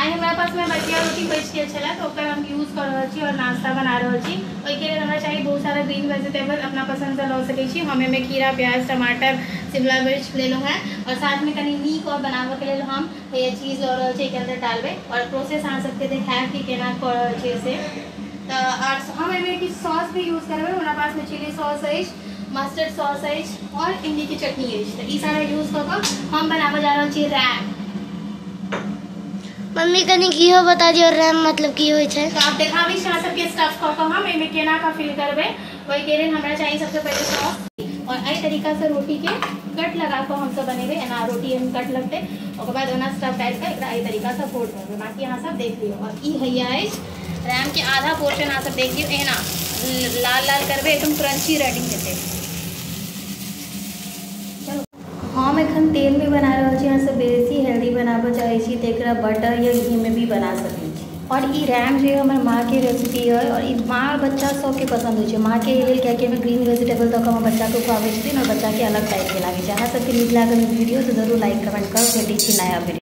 आइ हमरा पासमे बचिया रोटी बचि गेल छलै तऽ ओकर हम यूज कऽ रहल छी आओर नाश्ता बना रहल छी। ओहिके लेल हमरा चाही बहुत सारा ग्रीन वेजिटेबल, अपना पसन्दसँ लऽ सकै छी। हम एहिमे खीरा, प्याज, टमाटर, शिमला मिर्च लेलहुँ हेँ आओर साथमे कनि नीक आओर बनाबऽके लेल हम चीज लऽ रहल छी, एहिके अन्दर डालबै आओर प्रोसेस अहाँ सबके देखायब कि केना कऽ रहल छियै से। तऽ आओर हम एहिमे किछु सॉस भी यूज करबै। हमरा पासमे चिली सॉस अछि, मस्टर्ड सॉस अछि आओर इमलीके चटनी अछि। तऽ ई सारा यूज कऽ कऽ हम बनाबऽ जा रहल छी रैप। मम्मी कनि इहो बता दियौ रैम मतलब की होइ छै। तऽ आब देखाबै छी अहाँ सबके स्टफ कऽ कऽ हम एहिमे केना कऽ फिल करबै। ओहिके लेल हमरा चाही सबसँ पहिले सॉस आओर एहि तरीकासँ रोटीके कट लगा कऽ हमसब बनेबै। एना रोटी एहन कट लगतै, ओकर बाद ओना स्टफ डालि कऽ एकरा एहि तरीकासँ फोल्ड करबै। बाँकी अहाँ सब देख लियौ। आओर ई हैया अछि रैमके आधा पोर्शन, अहाँ सब देख लियौ। एना लाल लाल करबै, एकदम क्रंची रेडी हेतै। हम एखन तेलमे बना रहल छी। अहाँ सब बेसी हेल्दी बनाबऽ चाहै छी तऽ एकरा बटर या घीमे भी बना सकै छी। और ई रैम जे हमर माँके रेसिपी है और ई माँ और बच्चा सबके पसन्द होइ छै। माँके एहि लेल कियाकि एहिमे ग्रीन वेजिटेबल दऽ कऽ हमर बच्चाके खुआबै छथिन और बच्चाके अलग टाइपके लागै छै। अहाँ सबके नीक लागल वीडियो तऽ जरूर लाइक कमेंट करब। भेटै छी नया वीडियो।